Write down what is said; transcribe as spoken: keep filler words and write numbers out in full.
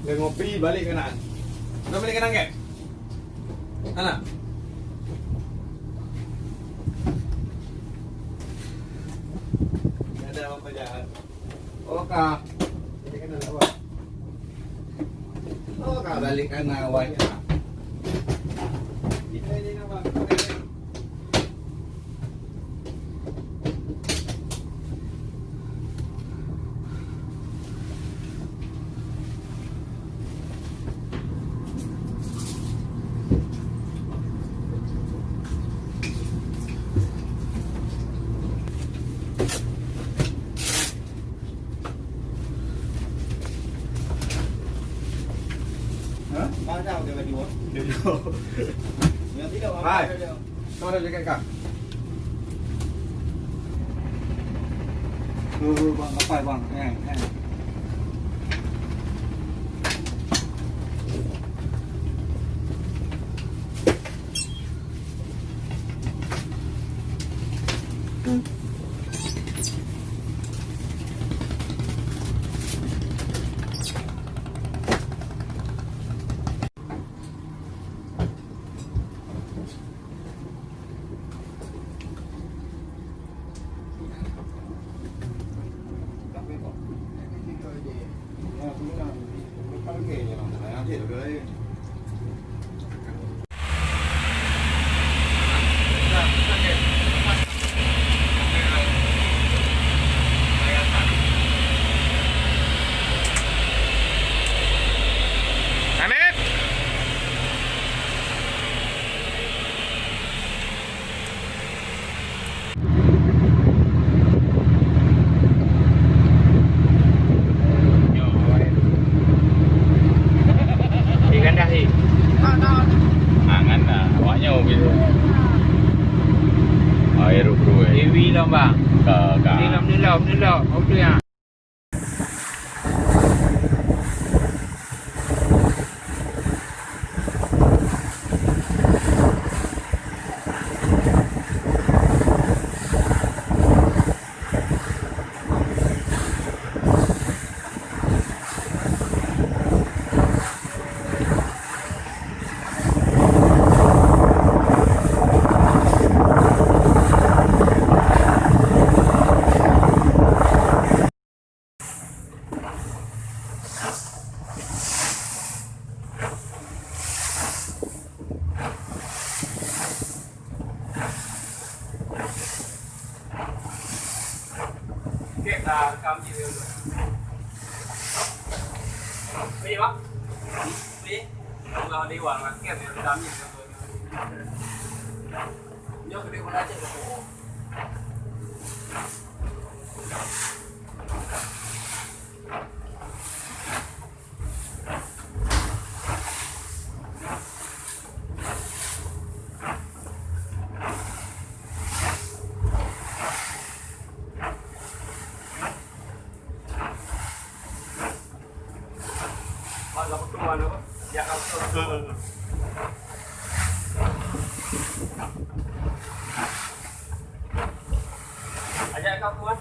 Ngopi balik keunan. Udah balik keunan, Kak? Hana? Ada apa jahat? Oka. Jadi kena awak. Oka balik keunan awak. Kita ini nama? Hah? Mana ada baju, ah? Baju. Yang tidak, hai. Mana ada? Mana jaket kah? Tu, tu, bang, kapai, bang. Eh, eh. Ikan dah, eh. Angan dah. Awaknya mobil. Oh, Aero Pro, eh. Iwi lom, bang. Ka, ka. Nilom, nilom, nilom. Mobil, ya. Ajak kau tuan.